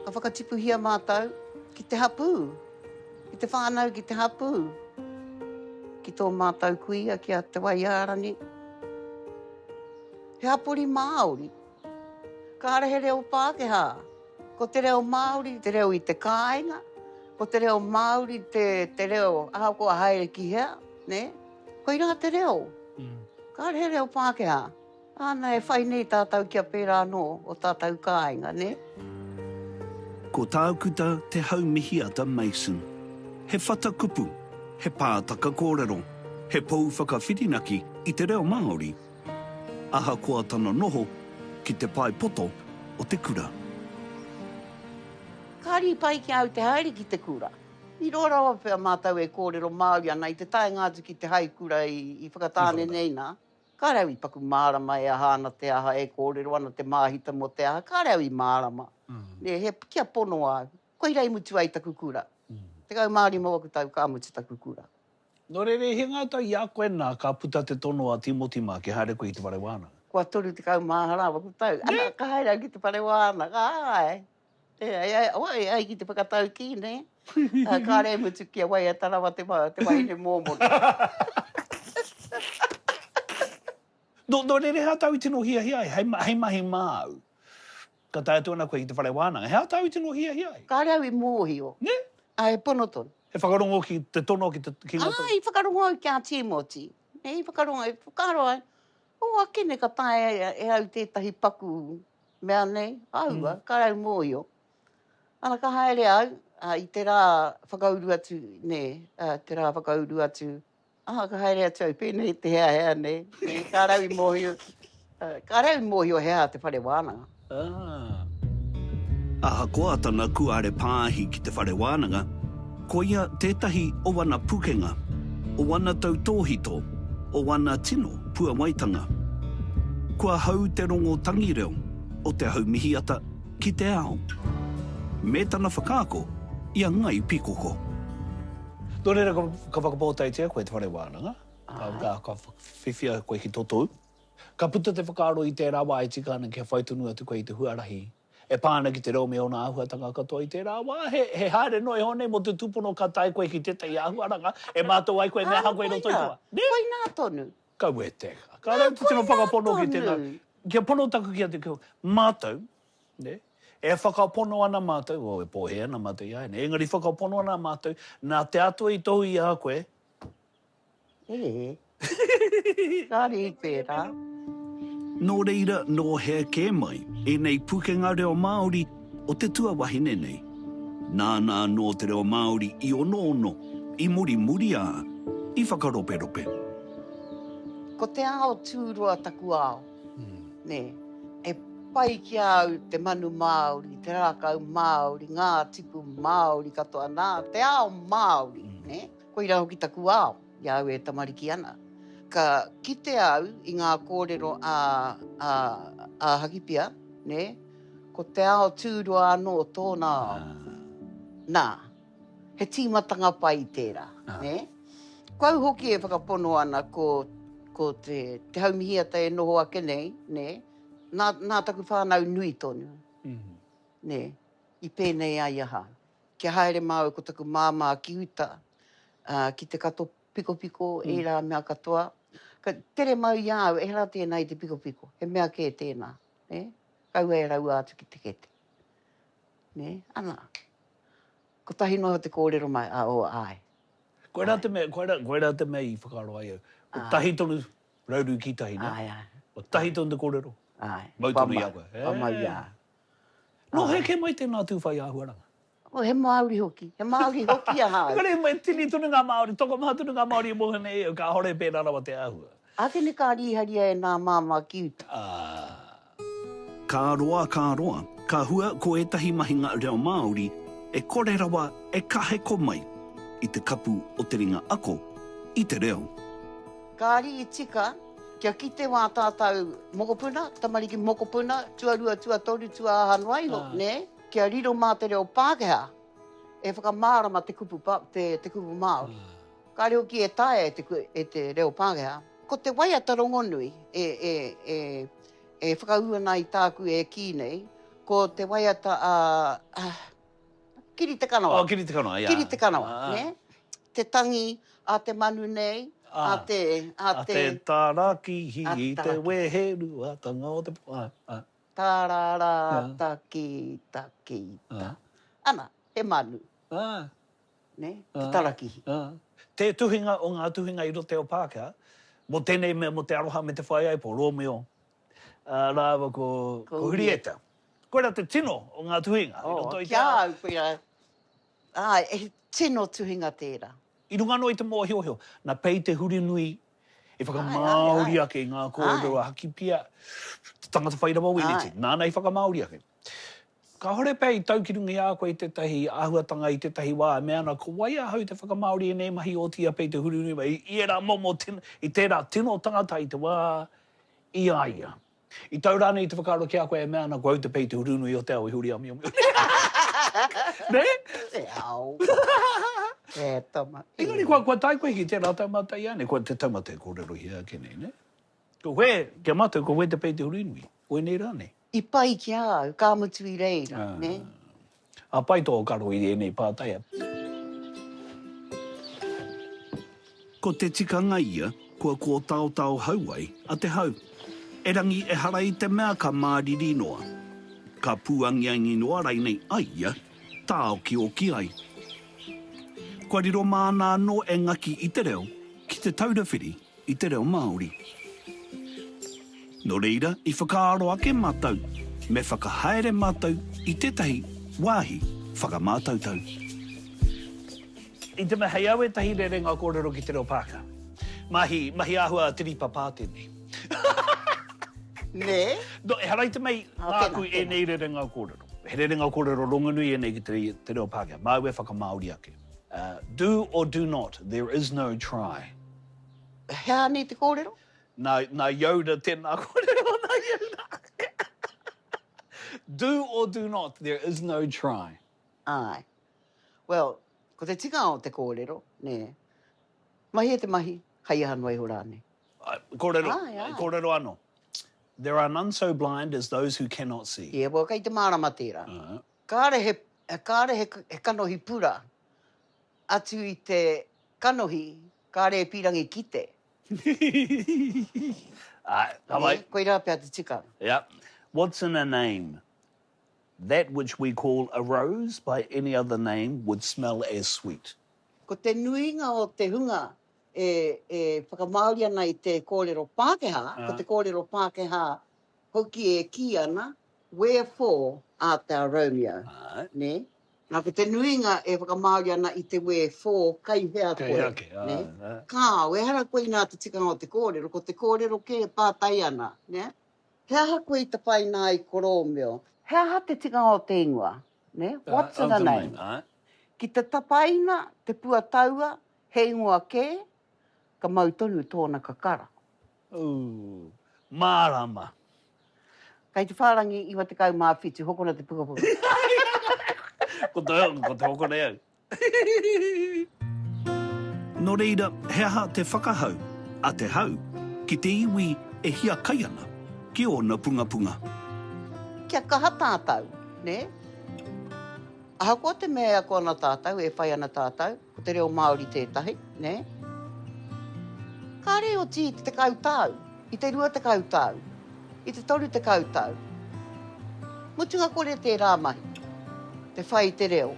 Ka whakatipuhia mātou ki te hapū, ki te whānau, ki te hapū. Ki tō mātou kuia, ki a Te Waiārani. He hapori Māori. Kāre he reo Pākehā. Ko te reo Māori te reo i te kāinga, ko te reo Māori te, te reo ahakoa haere ki hea, nē? Koirā te reo. Kāre he reo Pākehā. Āna, e whai nei tātou kia pērā anō o tātou kāinga, nē? Ko Tākuta Te Haumihiata Mason. He whata kupu, he pātaka kōrero, he pou whakawhirinaki i te reo Māori, ahakoa tana noho ki te pae poto o te kura. Kāre i pai ki a au te haere ki te kura. I roa rawa pea mātou e kōrero Māori ana i te taenga atu ki te haikura i Whakatāne nei nā. Kāre au i paku mārama e aha ana te aha, e kōrero ana te māhita mō te aha, kāre au i mārama. Nē, he, kia pono au. Koirā i mutu ai taku kura. 15 waku tau ka mutu taku kura. Nō reira, i hinga atu i a koe nā, ka puta te tono a Tīmoti mā kia haere koe ki te whare wānanga. Kua 30 rā waku tau. Ana, ka haere au ki te whare wānanga, āe. E ai, ai, oh, e ai ki te whakataukī, nē? Uh, kāre e mutu kia waiata rawa te, te wahine mōmona. Nō, nō reira, he aha tāu i tino hiahia ai, hei, hei mahi māu? Ka tae atu ana koe ki te whare wānanga, he aha tāu i tino hiahia ai? Kāre au i mōhio. Nē? Ā, e pono tonu. He whakarongo ki te tono ki te, ki ngā tono? Ā, i whakarongo au ki a Tīmoti. Nē, i whakarongo, i whakaaro ai, oh, akene ka taea e au tētahi paku mea nei, aua, kāre au mōhio. Ana, ka haere au, ā, i te rā whakauru atu, nē, ā, te rā whakauru atu, ā, ka haere atu au pēnei te heahea nei, nē, kāre au i mōhio, ā, kāre au i mōhio he aha te whare wānanga. Ā. Ahakoa tana kuare pāhi ki te whare wānanga, koia tētahi o wana pukenga, o wana tautōhito, o wana tino puawaitanga. Kua hau te rongo tangi reo o Te Haumihiata ki te ao, me tana whakaako i a Ngai Pikoko. Nō reira, ka whakapōtaetia koe te whare wānanga, ka whiwhia koe ki tō tou. Ka puta te whakaaro i tērā wā e tika ana kia whai tonu atu koe i te huarahi e pā ana ki te reo me ōna āhuatanga katoa i tērā wā. He, he haere noa iho nei mō te tūpono ka tae koe ki tētahi āhuaranga e mātau ai koe me aha koe i roto i te wā. Nē? Koinā tonu. Kaua e teka. Kāre au te tino whakapono ki tēnā. Kia pono taku ki a te, mātou, nē, e whakapono ana mātou, oh, e pōhē ana mātou i a ēnei, engari whakapono ana mātou, nā te Atua i tohu i a koe, Ē, kāre i pērā. Nō reira, nō hea kē mai ēnei pukenga reo Māori o te tuawahine nei? Nāna anō te reo Māori i onoono, i murimuri ā, i whakaroperope. Ko te ao tūroa taku ao, nē. E pai ki a au te manu Māori, te rākau Māori, ngā tipu Māori katoa, nā, te ao Māori, nē. Koirā hoki taku ao i a au e tamariki ana. Ka kite au i ngā kōrero a, a, a Hakipia, nē, ko te ao tūroa anō tōna ao. Nā, he tīmatanga pai tērā, nē. Ko au hoki e whakapono ana ko, ko te, te haumihiata e noho ake nei, nē, nā, nā taku whānau nui tonu, nē, i pēnei ai ahau. Kia haere māua ko taku māmā ki uta, ā, ki te kato pikopiko, ērā mea katoa. Ka tere mau i a au, ehara tēnā i te pikopiko, he mea kē tēnā, nē? Kaua e raua atu ki te kete. Nē? Ana. Kotahi noa te kōrero mai, ā, oh, āe. Koirā te mea, koirā, koirā te mea i whakaaro ai au. Kotahi tonu rauru ki tahi, nē? Āe, āe. Kotahi tonu te kōrero. Āe. Mau tonu i a koe. Kua mau i a au. Nō hea kē mai tēnā tū whai āhuaranga? Oh, he Māori hoki. He Māori hoki ahau. Engari, me tini tonu ngā Māori, tokomaha tonu ngā Māori e mōhio nei au, kāore e pērā rawa te āhua. Ākene ka rīharia e nā māmā ki uta. Ā. Ka roa, ka roa, ka hua ko ētahi mahinga reo Māori e kore rawa e kaheko mai i te kapu o te ringa ako i te reo. Kāri i tika kia kite wā tātou mokopuna, tamariki mokopuna, tuarua, tuatoru, tuaaha noa iho, nē? Kia riro mā te reo Pākehā e whakamārama te kupu, te, te kupu Māori. Kāre hoki e taea e te, e te reo Pākehā. Ko te waiata rongonui e, e, e, e whakaū ana i tāku e kī nei, Ko te waiata a, a Kiri Te Kanawa. Oh, Kiri Te Kanawa, ia. Kiri Te Kanawa, nē? Te tangi a te manu nei, a te, a te. A te tarakihi i te weheruatanga o te, ā, ā. Tarara taki taki ta. Ana, he manu. Ā. Nē, te tarakihi. Ā. Te tuhinga o ngā tuhinga i roto o Pākehā, mō tēnei mea, mō te aroha me te whaiaipo, Rōmeo rāua ko Hurieta. Koirā te tino o ngā tuhinga i roto i te. Oh, ki a au koirā. Āe, he tino tuhinga tērā. I runga anō i te mōhiohio, nā Pei Te Hurinui i whakamāori ake i ngā kōrero a Hakipia, te tangata whai rawa Winiti, nāna i whakamāori ake. Kāore pea i tau ki runga i a koe tētahi āhuatanga i tētahi wā e mea ana ko wai ahau te whakamāori ēnei mahi otiia Pei Te Hurinui i ērā momo tino, i tērā tino tangata i te wā i a ia. I tau rānei te whakaaro ki a koe e mea ana ko au te Pei Te Hurinui o te ao i huri āmiomio nei? Nē? Te ao. E tama. Engari kua, kua tae koe ki tērā taumata ianei, kua te taumata e kōrerohia ake nei, nē? Ko koe, ki a mātou, ko koe te Pei Te Hurinui, koinei rānei? I pai ki a au, ka mutu i reira, nē? Ā, pai tō karo i ēnei pātai. Ko te tikanga ia, kua kōtaotao hau ai a te hau. Erangi ehara i te mea ka māriri noa. Ka pūangiangi noa rainei a ia, tāokioki ai. Kua riro māna anō e ngaki i te reo ki Te Taura Whiri i te reo Māori. Nō reira, i whakaaro ake mātou, me whakahaere mātou i tētahi wāhi whakamātautau. I te mea hei au ētahi rerenga kōrero ki te reo Pākehā. Mahi, mahi āhua tiripa pā tēnei. Nē? No, ehara i te mea nāku ēnei rerenga kōrero. He rerenga kōrero rongonui ēnei ki te, te reo Pākehā. Māu e whakamāori ake. Uh, do or do not, there is no try. He aha nei te kōrero? Nā, nā Yoda tēnā kōrero, nā Yoda. Do or do not, there is no try. Āe. Well, ko te tikanga o te kōrero, nē, mahia te mahi, hei aha noa iho rānei. Āe, kōrero, Āe, āe. kōrero anō. There are none so blind as those who cannot see. Yeah, well, kei te mārama tērā. Āe. Kāre he, kāre he, he kanohi pura atu i te kanohi kāre e pīrangi kite. Āe, ka wai. Nē, koirā pea te tikanga. Yeah. What's in a name? That which we call a rose by any other name would smell as sweet. Ko te nuinga o te hunga e, e whakamāori ana i te kōrero Pākehā, ko te kōrero Pākehā hoki e kī ana, Wherefore art thou Romeo? Nē? Nā, ko te nuinga e whakamāori ana i te wherefore, kei hea koe? Kei hea kē, nē? Kāo, ehara koinā te tikanga o te kōrero, ko te kōrero kē e pātai ana, nē? He aha koe i tapaina ai ko Rōmeo? He aha te tikanga o te ingoa, nē? What's in a name? Ki te tapaina te pua taua, he ingoa kē, ka mau tonu tōna kakara. Ooh, mārama. Kei te whārangi 97, hokona te pukapuka. Ko te, ko te hokona au. Nō reira, he aha te whakahau a te hau ki te iwi e hiakai ana ki ōna pungapunga? Kia kaha tātou, nē? Ahakoa te mea e ako ana tātou, e whai ana tātou, ko te reo Māori tētahi, nē? Kāre i oti i te 10 tau, i te 20 tau, i te 30 tau. Mutunga kore tērā mahi, te whai i te reo.